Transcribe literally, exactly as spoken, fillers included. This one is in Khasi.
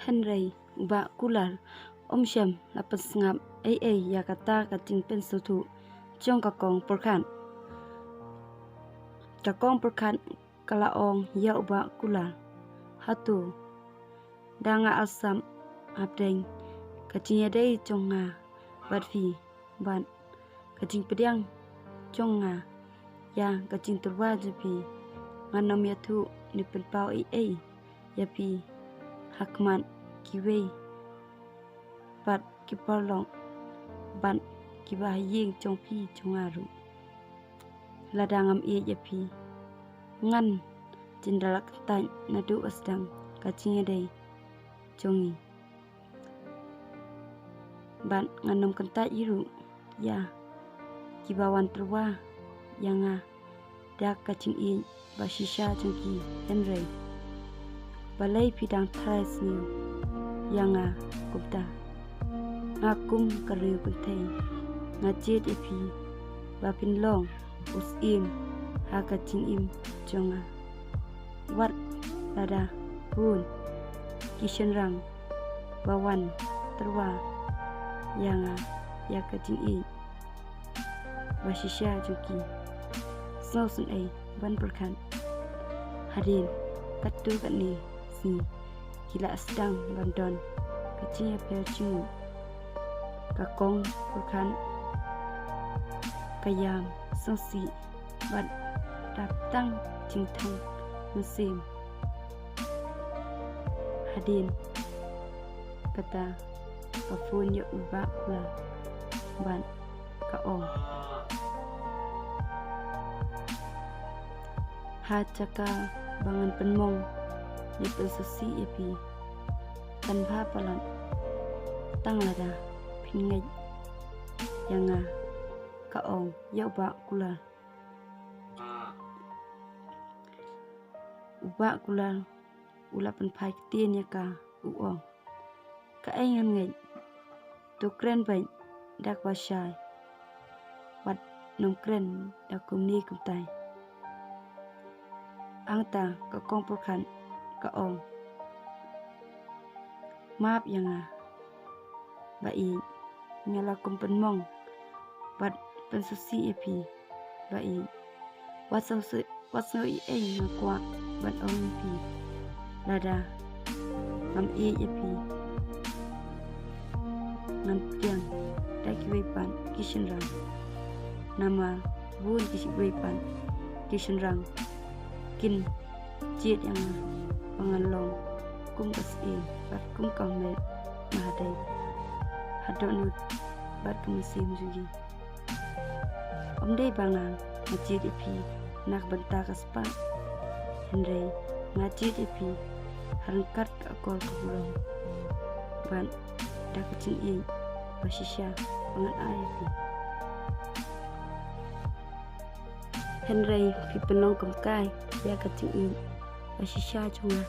Hynrei u Bah Kular um shym la pynsngap ei ei ïa kata ka jingpynsngewthuh jong ka kong pyrkhat. Ka kong pyrkhat ka la ong ïa u Bah Kular, hato da nga alsap hapdeng ka jingïadei jong nga bad phi, bad ka jingpdiang jong nga ïa ka jingtyrwa jong phi, ngan ym ïathuh ne pynpaw ei ei ïa phi ha khmat kiwei pat ki paralok bad kiba ha ïing jong phi jong nga ruh. Lada ngam ïeit ïa phi, ngan jin da la kyntait naduh ba sdang ka jingïadei jong ngi. Bad ngan ym kyntait ruh ïa kiba wan tyrwa ïa nga da ka jingïeit ba shisha jong ki. Hynrei balei phi dang tharai sniew ïa nga kumta? Nga kum ka riew kynthei, nga jied ïa phi ba phin long u syiem ha ka jingim jong nga. Wat lada bun ki shynrang ba wan tyrwa ïa nga ïa ka jingïeit ba shisha jong ki, sngewsynei ban pyrkhat. Hadien katto katne sngi ki la sdang ban don ka jingïapher jingmut. Ka kong pyrkhat ka ïam sngewsih bad dap tang jingthang mynsiem. Hadien kata ka phone ïa u Bah Kular bad ka ong, ha jaka ba ngan pynmong ne pynsngewsih ïa phi, kan bha palat tang lada phin ngeit ïa nga, ka ong ïa u Bah Kular. U Bah Kular u la pynphai ktien ïa ka, u ong, kaei ngan ngeit? To kren beit da kaba shai, wat nym kren da kumne kumtai. Hangta ka kong pyrkhat ka ong, map ïa nga Bah Ïeit, nga la kum pynmong bad pynsngewsih ïa phi Bah Ïeit. Wat sngew, wat sngew ei ei nga kwah ban ong ïa phi. Lada ngam ïeit ïa phi, ngan pdiang da kiwei pat ki shynrang. Namar bun kiwei pat ki shynrang kin jied ïa nga ba ngan long kum ka syiem bad kum ka met mahadei ha dohnud bad ka mynsiem jong ki. Ym dei ba nga nga jied ïa phi na ka bynta ka spah, hynrei nga jied ïa phi ha ryngkat ka akor ka burom bad da ka jingïeit ba shisha ba ngan ai ïa phi. Hynrei phi pynlong kumkai ïa ka jingïeit ba shisha jong nga.